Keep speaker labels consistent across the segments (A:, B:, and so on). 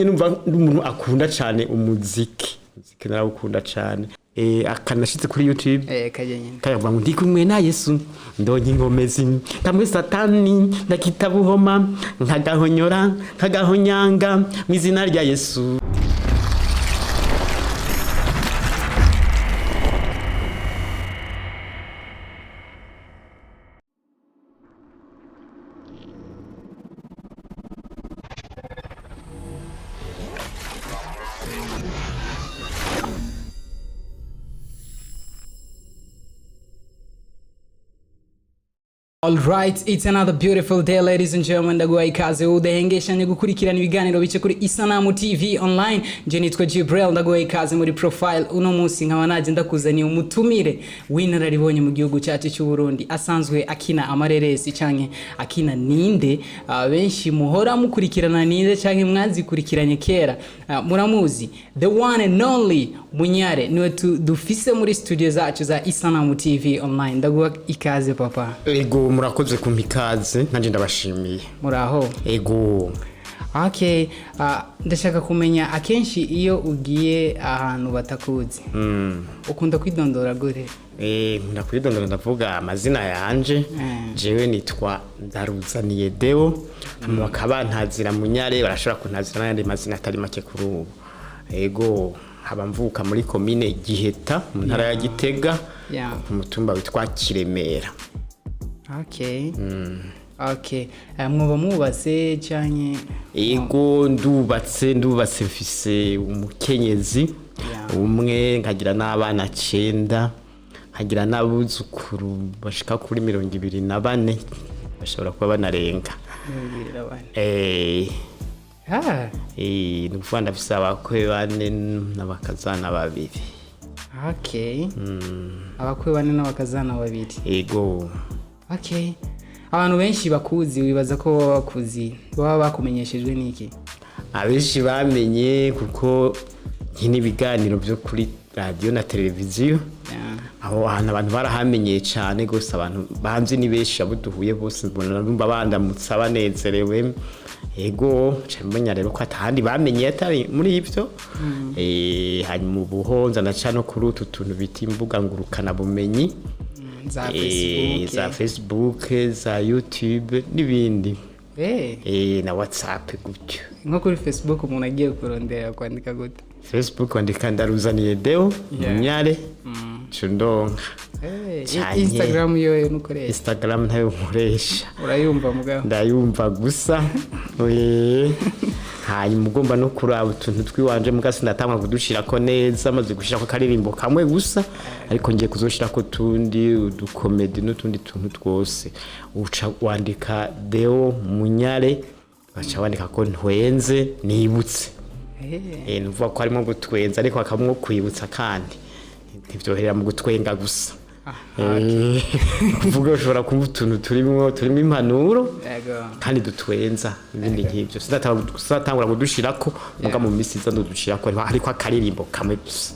A: Numva ndi umuntu akunda cyane umuziki, umuziki narawukunda cyane. Akanashitse kuri YouTube.
B: Kajya nyine.
A: Kayavuga ngo ndi kumwe na Yesu, ndonye inkomezi kamwe satani ndakitabuhoma, nkagahonyora, nkagahonyanga mu izina rya Yesu.
B: Alright, it's another beautiful day, ladies and gentlemen. Ndaguha ikaze udahengeshanye gukurikirana ibiganiro bice kuri Isanamu TV Online. Nje nitwa Jibril, ndaguha ikaze muri profile. Uno munsi nkaba naje ndakuzaniye umutumire w'inararibonye mu gihugu cyacu cy'u Burundi, asanzwe akina amareresi canke akina ninde. Benshi muhora mukurikirana ninde canke mwazikurikiranye kera. Muramuzi, the one and only Munyare niwe dufise muri studio zacu za Isanamu TV Online. Ndaguha ikaze, papa.
A: Ego, murakoze kumpa ikaze, nanjye ndabashimiye.
B: Muraho?
A: Ego.
B: Okay, ndashaka kumenya, akenshi iyo ugiye ahantu batakuzi, ukunda kwidondora gute?
A: Nkunda kwidondora, ndavuga amazina yanje. Jewe nitwa Ndaruzaniye Deo, hama bakaba bantazira Munyare, barashobora kuntazira n'ayandi mazina atari make kuri ubu. Ego, nkaba mvuka muri komine Giheta mu ntara ya Gitega, ku mutumba witwa Kiremera.
B: Okay, mwoba mwubatse canke?
A: Ego, ndubatse, mfise umukenyezi umwe, nkagira n'abana cenda, nkagira n'abuzukuru bashika kuri 24, bashobora kuba banarenga.
B: 24.
A: Ni ukuvuga ndafise abakwe bane n'abakazana babiri.
B: Okay, abakwe bane n'abakazana babiri.
A: Ego.
B: Okay, abantu benshi bakuzi, wibaza ko baba bakuzi, baba bakumenyeshejwe n'iki?
A: Abenshi bamenye kuko nkina ibiganiro byo kuri radiyo na televiziyo. Aho hantu abantu barahamenyeye cyane rwose. Abantu banzi ni benshi, abo duhuye bose mbona numva bandamutsa banezerewe. Ego, nca mbona rero ko atahandi bamenyeye atari muri ibyo. Hanyuma ubuho nza naca no kuri utu tuntu bita imbuga ngurukanabumenyi.
B: Za Facebook?
A: Za Facebook, za YouTube n'ibindi. Na WhatsApp gutyo.
B: Nko kuri Facebook umuntu agiye kurondera kwandika gute?
A: Facebook wandika Ndaruzaniye Deo Munyare, cundonka.
B: Instagram yoyo nukoresha?
A: Instagram ntayo nkoresha.
B: Urayumva mugabo?
A: Ndayumva gusa. Hanyuma ugomba no kuraba utuntu twiwanje, muga sindatangwa kudushirako neza, maze gushirako akaririmbo kamwe gusa, ariko ngiye kuzoshirako utundi udukomedi n'utundi tuntu twose. Uca wandika Deo Munyare, baca wandika ko ntwenze nibutse. Ni ukuvuga ko harimo gutwenza ariko hakabamwo kwibutsa, kandi ntibyoherera mu gutwenga gusa. Kuvuga ushobora kumva utuntu turimo impanuro kandi dutwenza ibindi nk'ibyo. Sinatangura kudushirako, muga mu minsi iza ndudushirako, ariko akaririmbo kamwe gusa.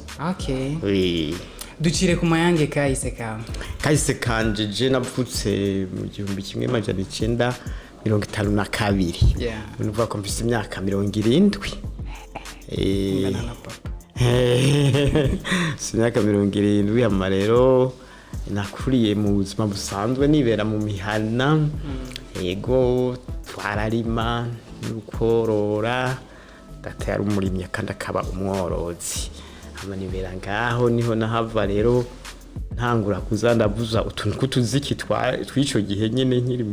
B: Ducire ku mayange kahise kawe.
A: Kahise kanje, je navutse mu 1952. Ni ukuvuga ko mfise imyaka 70.
B: Ungana na papa.
A: Si imyaka 70. Hama rero nakuriye mu buzima busanzwe, nibera mu mihana. Yego, twararima n'ukorora, data yari umurimyi kandi akaba umworozi. Hama nibera ngaho, niho nahava rero ntangura kuza ndavuza utuntu tw'utuziki tw'ico gihe nyene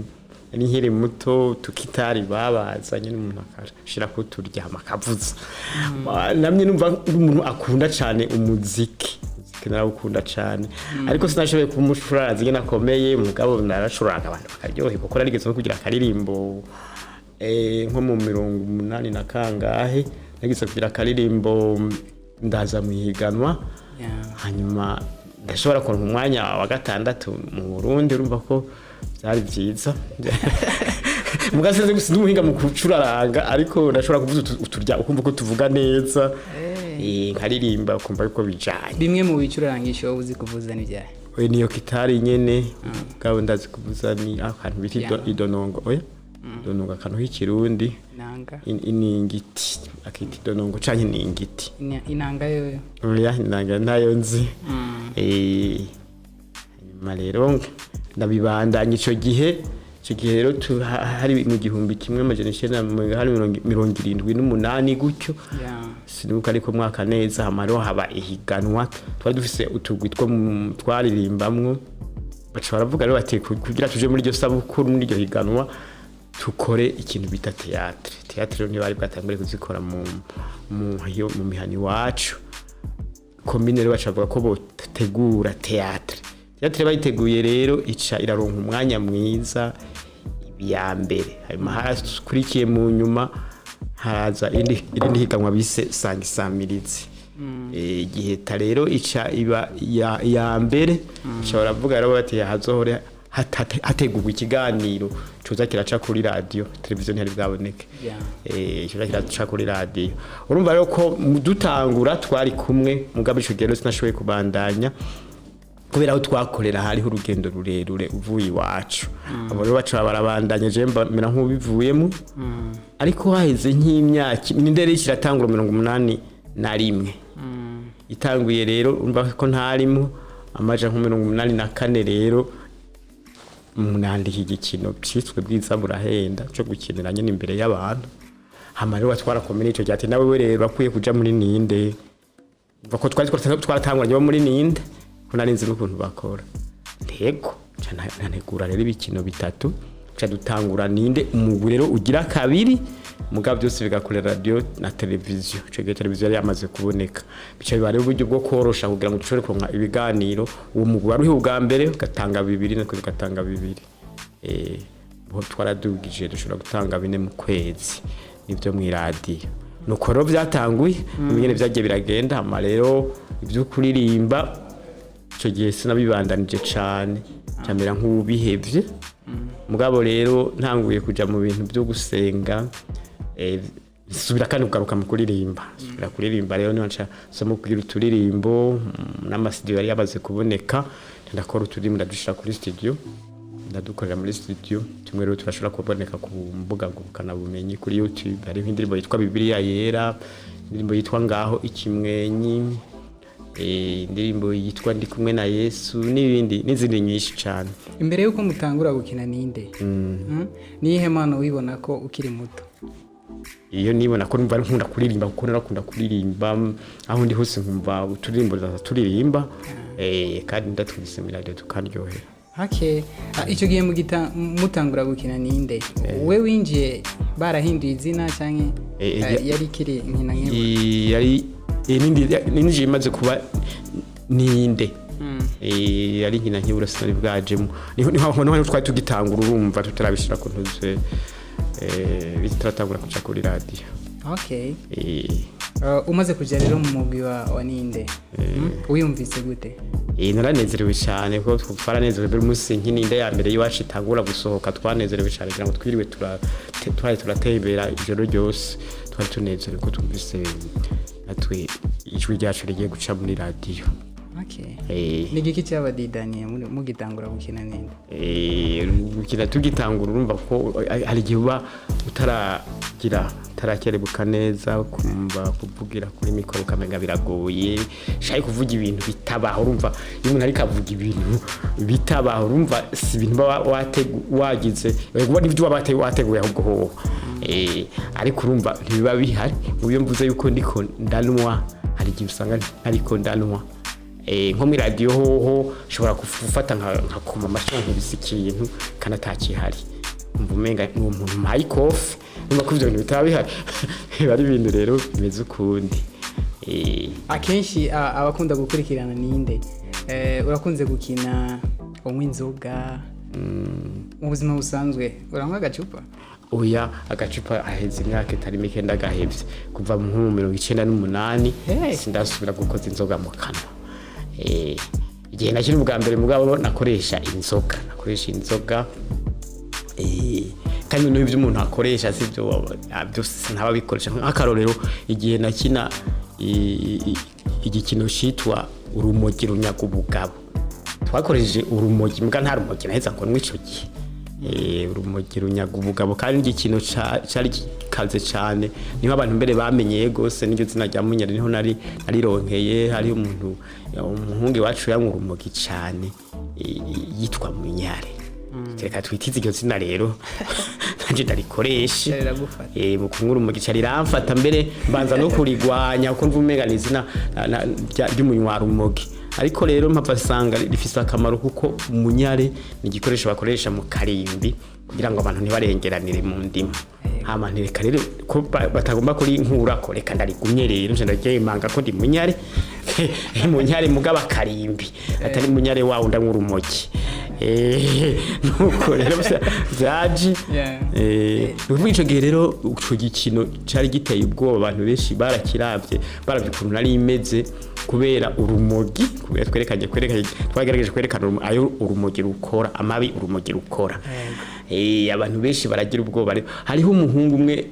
A: nkiri muto, tukitari babaza nyene, umuntu akashira ko turyama akavuza. Namye numva ndi umuntu akunda cyane umuziki, umuziki narawukunda cyane, ariko sinashoboye kuba umucuraranzi nyene akomeye, mugabo naracuranga abantu bakaryoherwa, kuko narigeze no kugira akaririmbo, nko mu 80 na kangahe nageze kugira akaririmbo, ndaza mu ihiganwa. Hanyuma ndashobora kuronka umwanya wa gatandatu mu Burundi. Urumva ko byari byiza. Muga sinzi gusa n'umuhinga mu gucuraranga, ariko ndashobora kuvuza uturya ukumva ko tuvuga neza. Nkaririmba ukumva yuko bijanye.
B: Bimwe mu bicurangisho wowe uzi kuvuza n'ibyahe?
A: Oya, niyo kitari nyene, mugabo ndazi kuvuza ni akantu bita idonongo, oya. Idonongo akantu k'ikirundi.
B: Inanga.
A: Iningiti, akita idonongo canke iningiti.
B: Inanga yoyo?
A: Oya, inanga ntayo nzi. Hanyuma rero ndabibandanya ico gihe rero hari mu 1978 gutyo. Sinibuka ariko mwaka neza. Hama rero haba ihiganwa, twari dufise utugwi two twaririmbamwo. Baca baravuga rero bati kugira tuje muri iryo sabukuru, muri iryo higanwa, tukore ikintu bita théâtre. Théâtre rero ntibari bwatangure kuzikora mu mihana iwacu. Komine rero baca bavuga ko botegura théâtre. Théâtre bayiteguye rero, ica iraronka umwanya mwiza ya mbere. Hanyuma harakurikiye mu nyuma haraza irindi higanwa bise sanga isamirizi. Igiheta rero ica iba iya mbere. Ica baravuga rero bati hazohore hategurwa ikiganiro coza kiraca kuri radio. Televiziyo ntiyari bwaboneke. Coza kiraca kuri radio. Urumva rero ko dutangura twari kumwe, mugabo ico gihe rero sinashoboye kubandanya kubera aho twakorera hariho urugendo rurerure uvuye iwacu. Abo rero baca barabandanya, je mera nk'ubivuyemo. Ariko haheze nk'imyaka ninde rero iratangura 81 itanguye rero, urumva ko ntarimo amaja nko 84 rero nandika igikino cyitwe Bwiza Burahenda, cyo gukinira nyine imbere y'abantu. Hama rero twarakomeye ico gihe ati nawe we rero akwiye kuja muri ninde. Umva ko twari twaratanguranye bo muri ninde, ko nari nzi n'ukuntu bakora ntego. Nca ntegura rero ibikino bitatu, nca dutangura ninde umugwi rero ugira kabiri. Mugabo byose bigakorera radio na televiziyo. Ico gihe televiziyo yari yamaze kuboneka, bica biba rero uburyo bwo korosha kugira ngo dushobore kuronka ibiganiro. Uwo mugwi wari ubwa mbere ugatanga bibiri, natwe tugatanga bibiri. Bo twaradugije dushobora gutanga bine mu kwezi, nibyo mw'iradiyo. Nuko rero byatanguye nyine, byagiye biragenda. Hama rero ibyo kuririmba icyo gihe sinabibandanije cane, camera nk'ubihevye. Mugabo rero ntanguye kuja mu bintu byo gusenga, nsubira kandi kugaruka mu kuririmba. Nsubira kuririmba rero, niho nca nsoma kugira uturirimbo, n'amasidiyo yari yamaze kuboneka. Ndakora uturirimbo, ndadushira kuri studio, ndadukorera muri studio. Tumwe rero turashobora kuboneka ku mbuga ngurukanabumenyi, kuri YouTube. Hariho indirimbo yitwa Bibiliya Yera, indirimbo yitwa Ngaho Ikimwenyi, indirimbo yitwa Ndi Kumwe na Yesu, n'ibindi n'izindi nyinshi cyane.
B: Imbere y'uko mutangura gukina ninde, Niyihe mpano wibona ko ukiri muto?
A: Iyo nibona ko numva nkunda kuririmba, kuko narakunda kuririmba. Aho ndi hose nkumva uturirimbo ndaza turirimba, kandi ndatwise muri radio tukaryohera.
B: Okay. Icyo gihe mutangura gukina ninde, we winjiye barahinduye izina canke yari ikiri Nkina Nkebura?
A: Yari ninjiye imaze kuba ninde. Yari Nkina Nkebura, sinari bwajemo. Niho twari tugitangura, urumva tutarabishira ku ntuze, bitaratangura kuja kuri radio.
B: Okay. Umaze kuja rero mu mugwi wa ninde, Wiyumvise gute?
A: Naranezerewe cyane kuko twaranezerewe buri munsi nkininde ya mbere y'iwacu itangura gusohoka. Twanezerewe cyane kugira ngo twiriwe twari turatembera ijoro ryose. Twari tunezerewe ko twumvise natwe ijwi ryacu rigiye guca muri radiyo.
B: Okay. Ni igiki cyabadidaniye mugitangura gukina ninde?
A: Gukina tugitangura, urumva ko hari igihe uba utaragira, utarakerebuka neza, ukumva kuvugira kuri mikoro ukamenga biragoye, shaye kuvuga ibintu bitabaho. Urumva iyo umuntu ariko avuga ibintu bitabaho, urumva si ibintu uba wagize kuba n'ibyo uba wateguye ahubwo hoho. Ariko urumva ntibiba bihari. Iyo mvuze yuko ndiko ndanwa, hari igihe usanga ntariko ndanwa. Nko muri radiyo hoho ushobora gufata nkakoma amashyi nkubise ikintu kandi atakihari, umva umenga ni umuntu mpaye ikofi. Numva ko ivyo bintu bitaba bihari, biba ari ibintu rero bimeze ukundi.
B: Akenshi abakunda gukurikirana ninde, urakunze gukina unywa inzoga. Mu buzima busanzwe uranywa agacupa?
A: Oya, agacupa aheze imyaka itari mike ndagahevye, kuva nko mu 98.
B: Hey.
A: Sindasubira gukoza inzoga mu kanwa. Igihe nakiri ubwa mbere mugabo nakoresha inzoga, nakoresha inzoga. Kandi noneho ibyo umuntu akoresha si byo byose ntababikoresha. Nk'akarorero, igihe nakina igikino cyitwa Urumogi Runyaga Ubugabo, twakoresheje urumogi, mbwa nta rumogi naheza ngo nywe ico gihe. Urumogi runyaga ubugabo, kandi ikintu cari gikaze cane, niho abantu mbere bamenyeye gose n'iryo zina rya Munyari, niho nari narironkeye. Hariho umuntu, umuhungu iwacu yanywa urumogi cane, yitwa Munyare. Reka twitize iryo zina rero, nanje ndarikoreshe.
B: Riragufata.
A: Mu kunywa urumogi ca riramfata, mbere mbanza no kurigwanya kuko mva umenga ni izina ry'umunywarumogi. Ariko rero mpava nsanga rifise akamaro, kuko umunyare ni igikoresho bakoresha mu karimbi kugira ngo abantu ntibarengeranire mu ndimo. Hama nti reka rero ko batagomba kurinkurako, reka ndarigumye rero, nje ndaryemanga ko ndi munyare, munyare mugaba karimbi, atari munyare wawe ndanywa urumogi. Nuko rero vyaje. Ni ukuvuga ico gihe rero ico gikino cari giteye ubwoba, abantu benshi barakiravye, baravye ukuntu nari imeze kubera urumogi, kubera twerekanye kwerekanye twagerageje kwerekana ayo urumogi rukora, amabi urumogi rukora. Abantu benshi baragira ubwoba. Rero hariho umuhungu umwe,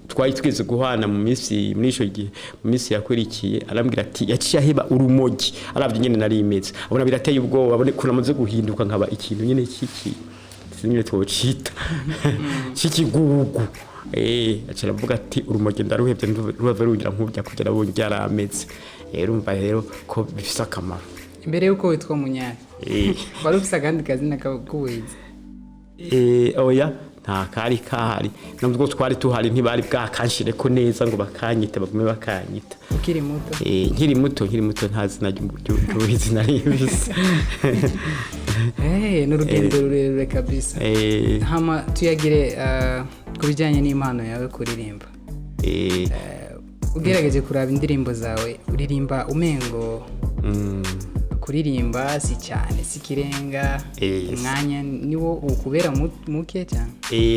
A: twari twigeze guhana mu minsi, muri ico gihe, mu minsi yakurikiye, arambwira ati yaciye aheba urumogi aravye nyene nari imeze, abona birateye ubwoba, abone ukuntu amaze guhinduka nkaba ikintu nyene kiki, sinzi twocita c'ikigugu. Aca aravuga ati urumogi ndaruhevye, ruhave rungira nk'urya kugira ngo ryarameze. Urumva rero ko bifise akamaro.
B: Imbere y'uko witwa Munyari, wari ufise akandi kazina k'ubuhizi?
A: Oya, nta kari kahari. Nubwo twari tuhari, ntibari bwakanshireko neza ngo bakanyite, bagume bakanyita.
B: Ukiri muto?
A: Nkiri muto, nkiri muto nta zina ry'ubuhizi nari mfise.
B: Ni urugendo rurerure kabisa. Hama tuyagire ku bijyanye n'impano yawe kuririmba. Ugerageje kuraba indirimbo zawe, uririmba umengo kuririmba si cyane, si ikirenga. Umwanya niwo ukubera muke cyane?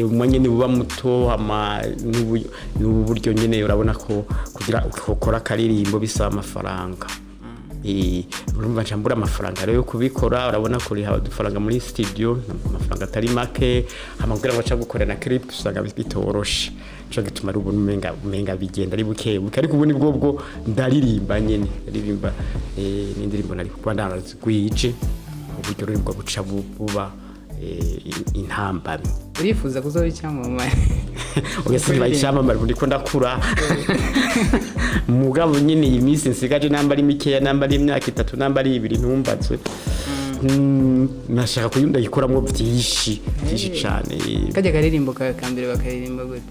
A: Umwanya ni buba muto, hama n'ubu buryo nyene urabona ko kugira ukora akaririmbo bisaba amafaranga. Urumva nca mbura amafaranga rero yo kubikora. Urabona ko riha udufaranga muri studio, amafaranga atari make, hama kugira ngo aca gukora na clip usanga bitoroshe. Nico gituma ari ubona umenga bigenda ari buke buke, ariko ubu ni bwo bwo ndaririmba nyene, ndaririmba, n'indirimbo nari kuba ndarazigwije, uburyo rero bwo buca buba intambamyi.
B: Urifuza kuzoba icyamamare?
A: Oya, sinba icyamamare, ubu ndiko ndakura. Mugabo nyine iyi minsi nsigaje, namba ari mikeya, namba ari imyaka 3, namba ari 2, ntumbatswe. Nashaka kuyu ndayikoramwo byinshi byinshi cane.
B: Kajya karirimbo kawe ka mbere bakaririmba gute?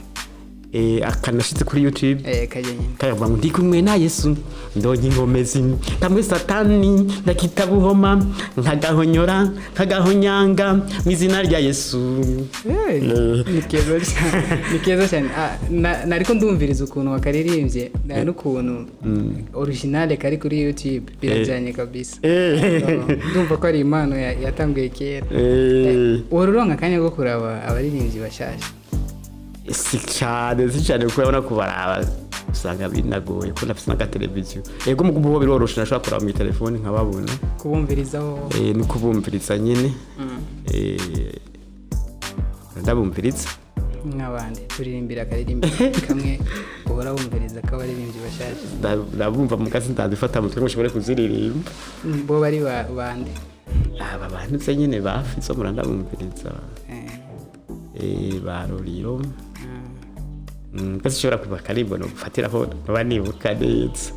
A: Akanashitse kuri YouTube?
B: Kajya nyine.
A: Kayavuga ngo ndi kumwe na Yesu, ndonye inkomezi kamwe Satani ndakitabuhoma, nkagahonyora nkagahonyanga mu izina rya Yesu.
B: Ni keza cyane, ni keza cyane. Nariko ndumviriza ukuntu wakaririmbye n'ukuntu originale kari kuri YouTube, birajyanye kabisa. Ndumva ko ari impano yatanguye kera. Uhora uronka akanya ko kuraba abaririmbyi bashasha?
A: Si cyane, si cyane, kuko urabona kubaraba usanga binagoye ko nafise n'agateleviziyo. Ego, mu kuba biroroshe, nashobora kuraba mu telefone nkababona.
B: Kubumvirizaho?
A: No kubumviriza nyine. Ndabumviriza.
B: Nk'abandi, turirimbira akaririmbo kamwe uhora wumviriza k'abaririmbyi bashasha.
A: Ndabumva mu kazi, ndazifata mu mutwe ngo nshobore kuziririmba.
B: Bo bari bande?
A: Aba bantu se nyine bafizo murandabumviriza. Ba Roriro. Mbese ushobora kuba akarimbo no gufatiraho baba nibuka neza.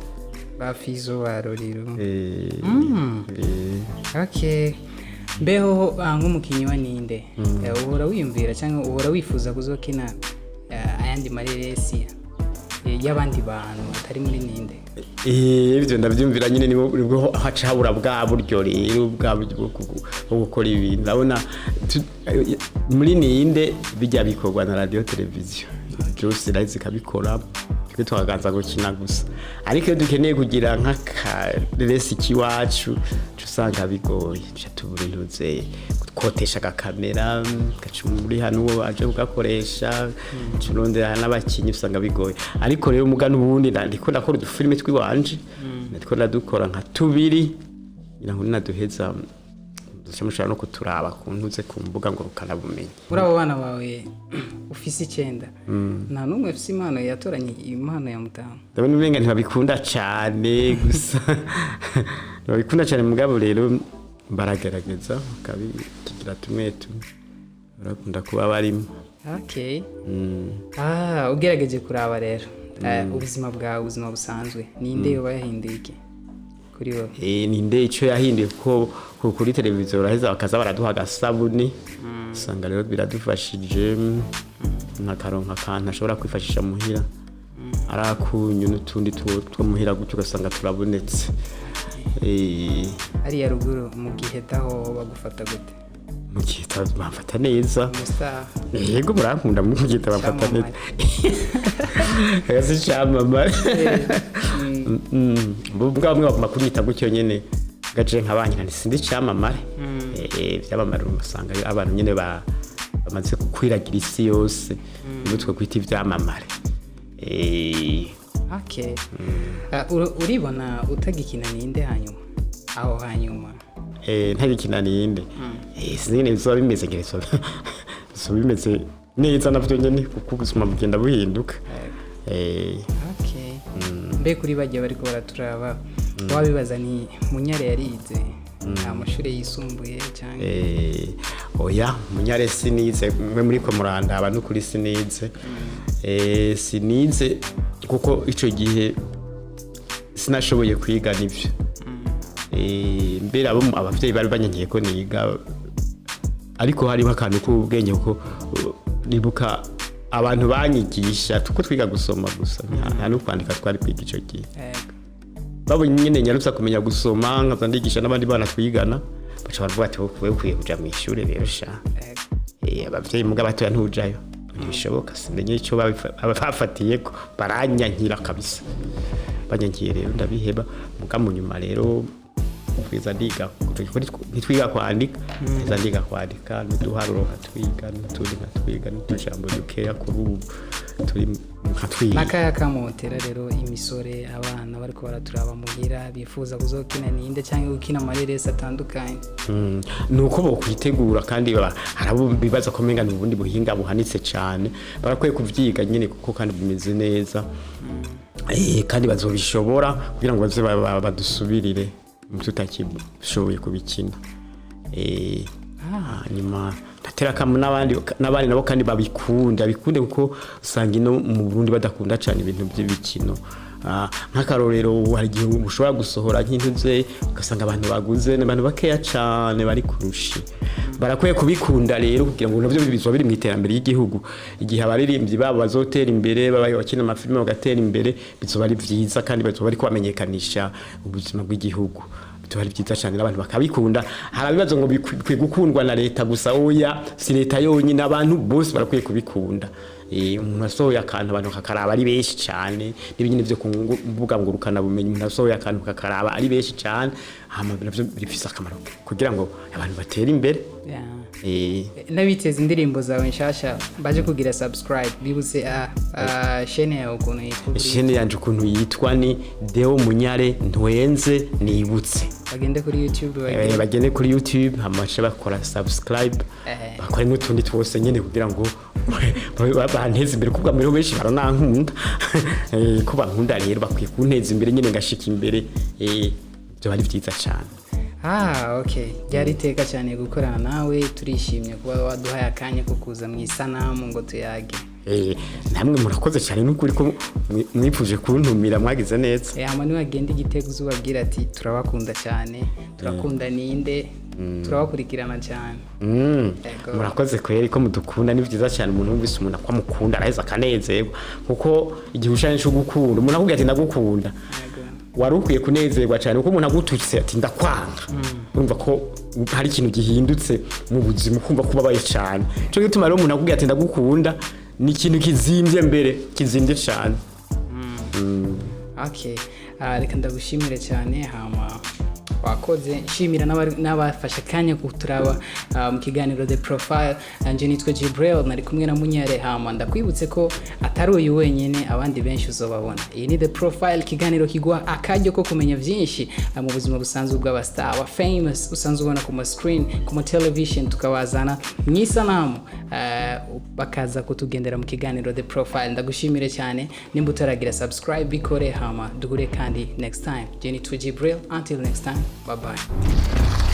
B: Ba Fizo, ba Roriro.
A: Eh.
B: Okay, mbeho nk'umukinnyi wa Ninde, uhora wiyumvira cyangwa uhora wifuza kuzokina ayandi mareresi y'abandi bantu atari muri Ninde?
A: Ibyo ndabyumvira nyine, nibwo haca habura bwa buryo rero, bwa buryo bwo gukora ibintu. Ndabona muri Ninde bijya bikorwa na radio televiziyo byose, nayo zikabikora, twe tukaganza gukina gusa. Ariko iyo dukeneye kugira nk'akaresi k'iwacu, uca usanga bigoye, duca tubura intuze kotesha agakamera, gaca muri hano uwo aje kugakoresha, turondera n'abakinyi, usanga bigoye. Ariko rero muga n'ubundi ndiko ndakora udufilime tw'iwanje, ndiko ndadukora nka tubiri, ngira ngo ninaduheza duce mushobora no kuturaba ku ntuze, ku mbuga ngurukanabumenyi.
B: Muri abo bana bawe ufise 9, nta n'umwe ufise impano yatoranye impano ya mutamu?
A: Ndabona umenga ntibabikunda cane gusa, ntibabikunda cane, mugabo rero baragerageza bakabigira tumwe tumwe. Barakunda kuba barimo.
B: Okay. Ah, ugerageje kuraba rero ubuzima bwawe, ubuzima busanzwe, ninde yoba yahinduye iki kuri wowe?
A: Ninde icyo yahinduye? Kuko kuri televiziyo baraheza bakaza baraduha agasabuni, usanga rero biradufashije, nkakaronka akantu ashobora kwifashisha muhira, ari akunyu n'utundi two muhira gutyo, ugasanga turabonetse.
B: Hariya ruguru mu gihe taho bagufata gute?
A: Mu gihe bamfata neza.
B: Umustar?
A: Yego, murankunda, mu gihe bamfata neza. Ese cyamamare bwa bamwe baguma kunyita gutyo nyene, gaje nk'abanyina nti sindi cyamamare. Ivyamamare usanga ari abantu nyene bamaze gukwiragira isi yose, nibo twe kwita ivyamamare.
B: Okay. Uribona utagikina ninde hanyuma aho hanyuma?
A: Ntagikina ninde? Sinzi nyene bizoba bimeze, ngira bizoba bimeze neza navyo nyene, kuko ubuzima bugenda buhinduka.
B: Okay. Mbe kuri bajya bariko baraturaba, wabibaza ni Munyare yarize nta mashuri yisumbuye cyangwa?
A: Oya, Munyare sinize. Mwe muri ko murandaba n'ukuri sinize. Sinize kuko ico gihe sinashoboye kwiga nivyo. Mbere abo abavyeyi bari banyankiye ko niga, ariko hariho akantu k'ubwenge, kuko nibuka abantu banyigisha tuko twiga gusoma gusa, nta no kwandika twari kwiga ico gihe. Babonye nyine nyarutsa kumenya gusoma, nkaza ndigisha n'abandi bana twigana, baca baravuga ati: "Wowe ukwiye kuja mu ishure rero sha." Abavyeyi muga batoya ntujayo, ntibishoboka. Simenye ico bafatiyeko, baranyankira kabisa. Banyankiye rero ndabiheba, muga mu nyuma rero twiza ndiga, ntitwiga kwandika, twiza ndiga kwandika n'uduharuro nkatwiga n'utundi nkatwiga n'utujambo dukeya, kuri ubu turi nkatwiga.
B: N'akaya kamotera rero imisore, abana bariko baraturaba muhira bifuza kuzokina ninde cyangwa gukina amareresi atandukanye?
A: Ni uko bokwitegura, kandi hari abo bibaza ko umenga ni ubundi buhinga buhanitse cyane. Barakwiye kuvyiga nyine, kuko kandi bimeze neza. Kandi bazobishobora kugira ngo baze badusubirire tutakishoboye kubikina. Hanyuma ndatera akamu n'abandi nabo kandi babikunda bikunde, kuko usanga ino mu Burundi badakunda cyane ibintu by'ibikino. Nk'akarorero, hari igihe ushobora gusohora nk'intuze, ugasanga abantu baguze ni abantu bakeya cyane bari kurushi. Barakwiye kubikunda rero, kugira ngo nabyo bizoba biri mu iterambere ry'igihugu. Igihe abaririmbyi babo bazotera imbere, babaye bakina amafilime bagatera imbere, bizoba ari vyiza, kandi bazoba bariko bamenyekanisha ubuzima bw'igihugu. Bizoba ari byiza cyane n'abantu bakabikunda. Hari abibazo ngo bikwiye gukundwa na leta gusa. Oya, si leta yonyine, abantu bose barakwiye kubikunda. Umuntu asohoye akantu, abantu kakaraba ari benshi cyane, n'ibindi byo ku mbuga ngurukana bumenyi, umuntu asohoye akantu kakaraba ari benshi cyane, hama navyo bifise akamaro kugira ngo abantu batere imbere.
B: N'abiteza indirimbo zawe nshasha baje kugira subscribe, bibutse chaîne yawe ukuntu yitwa kuri-
A: Chaîne yanje ukuntu yitwa ni Deo Munyare Ntwenze Nibutse.
B: Bagende kuri YouTube bagende.
A: Bagende kuri YouTube, hama bace bakora subscribe, bakore n'utundi twose nyene kugira ngo banteze imbere, kuko mbere benshi baranankunda. Ko bankunda rero bakwiye kunteza imbere nyene ngashika imbere. Byo ari vyiza cane.
B: Ah, okay. Byari iteka cyane gukorana nawe, turishimye kuba waduhaye akanya ko kuza mu isanamu ngo tuyage.
A: Namwe murakoze cyane n'ukuri ko mwifuje kuntumira, mwagize neza.
B: Hama niwagenda igitego uzubabwira ati turabakunda cyane, turakunda ninde, turabakurikirana cyane. Yego.
A: Murakoze kweri ko mudukunda, ni vyiza cyane. Umuntu wumvise umuntu ko amukunda araheza akanezerwa, kuko igihe ushanye cyo gukunda, umuntu akubwira ati ndagukunda, wari ukwiye kunezerwa cyane, kuko umuntu agututse ati ndakwanga, urumva ko hari ikintu gihindutse mu buzima, ukumva ko ubabaye cyane. Cyo gituma rero umuntu akubwira ati ndagukunda ni ikintu kizimbye, mbere kizimbye cyane.
B: Okay. Reka ndagushimire cyane, hama wakoze. Nshimira n'abafashe akanya kuturaba mu kiganiro The Profile. Nje nitwa Jibril, nari kumwe na Munyare. Hama ndakwibutse ko atari uyu wenyine, abandi benshi uzobabona. Iyi ni The Profile, ikiganiro kiguha akaryo ko kumenya byinshi mu buzima busanzwe bw'abastar, aba famous usanzwe ubona ku ma screen, ku ma television, tukabazana mu isanamu, bakaza kutugendera mu kiganiro The Profile. Ndagushimire cyane. Nimba utaragira subscribe, bikore, hama duhure kandi next time. Je nitwa Jibril, until next time, bye bye.